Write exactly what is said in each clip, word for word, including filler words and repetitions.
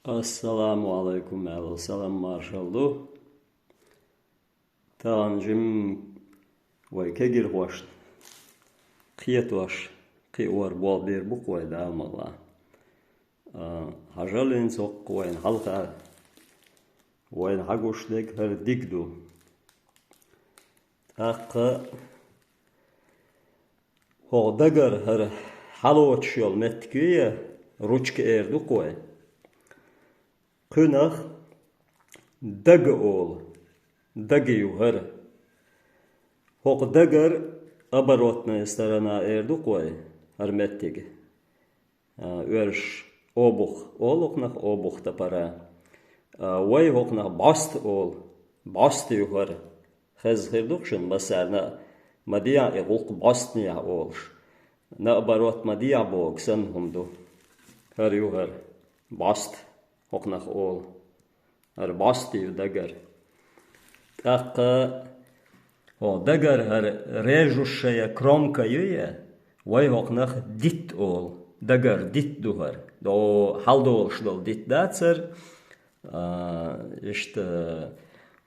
Ассаламу Ӏалайкум, аьлла, салам маршалла ду. Тахана жимма вай кегирхошна кхетош, кхиор болх бийр бу-кх вай, Дала мукъалахь. А, хьажал, хӀинца хӀокху вайна хьалха, вайна хьагуш дерг хӀара диг ду. ТӀаккха хӀокху дагар хӀара хьалоцуш йолу меттиг ю я, ручка эр ду-кх вай. Кхуьнах дага олу, дага ю хӀара. ХӀокху дагар оборотная сторона эр ду-кх вай хӀара меттиг. А, оьрсаша обух олу хӀокхунах, обух топора. А, вай хӀокхунах бӀост олу, бӀост ю хӀара. Хезна хир ду-кх шуна массарна а, ма дехьа и гӀуллакх бӀостнехьа олуш. Наоборот, ма дехьа боху санна хӀума ду. ХӀара ю хӀара. БӀост хӀокхунах олу. ХӀара бӀост ю дагар. ТӀаккха хӀокху дагар хӀара режущая кромка ю я, вай хӀокхунах дитт олу. Дагар дитт ду хӀара. До хьалдолуш долу дитт дац хӀара. А, иштта,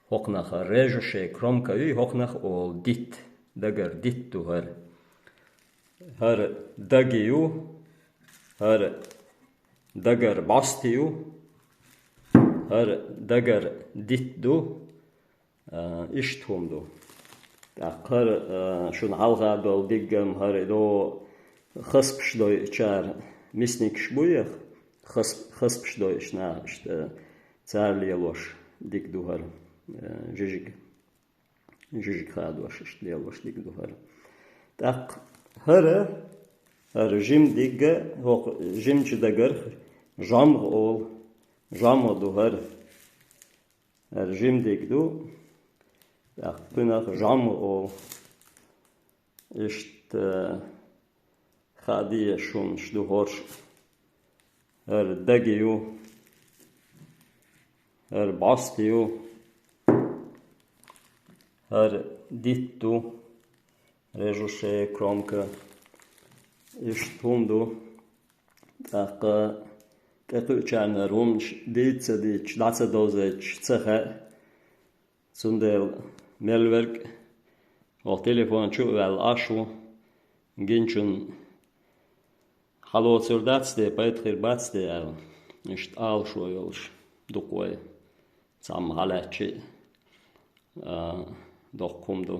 хӀокхунах режущая кромка ю, хӀокхунах олу дитт, дагар дитт ду хӀара. ХӀара даги ю, хӀара дагар бӀости ю, хӀара дагар дитт ду, а, иштта хӀума ду. ТӀаккха хӀара, а, шуна хьалха долу диггам хӀара и до хасбаш дойъучара, мясникаш бу яха, хас-, хасбаш дойъучу наха иштта цара лелош диг ду хӀара, а, жижиг, жижиг хадош иштта лелош диг ду хӀара. ТӀаккха хӀара, хӀара жима дигга, хӀокху жимачу дагарх жамгӀа олу, жамгӀа ду хӀара. ХӀара жима диг ду, тӀаккха кхуьнах жамгӀа олу. Иштта хаа дезаш хӀуманаш ду хӀорш. ХӀара даги ю, хӀара бӀости ю, хӀара дитт ду, режущая кромка. Иштта хӀума ду. ТӀаккха тӀекхуьучарна хӀара хӀуманаш дийца ца дийцча, дӀа ца довзуьйтуш ца хаьа. Цундела мел верг а хӀокху телефон чу а ваьлла Ӏаш ву, гиначунна хьалоцур дац те, пайда хир бац те аьлла, иштта алашо йолуш ду-кх вай, цхьамма хьалаьцча а, а, доккха хӀума ду.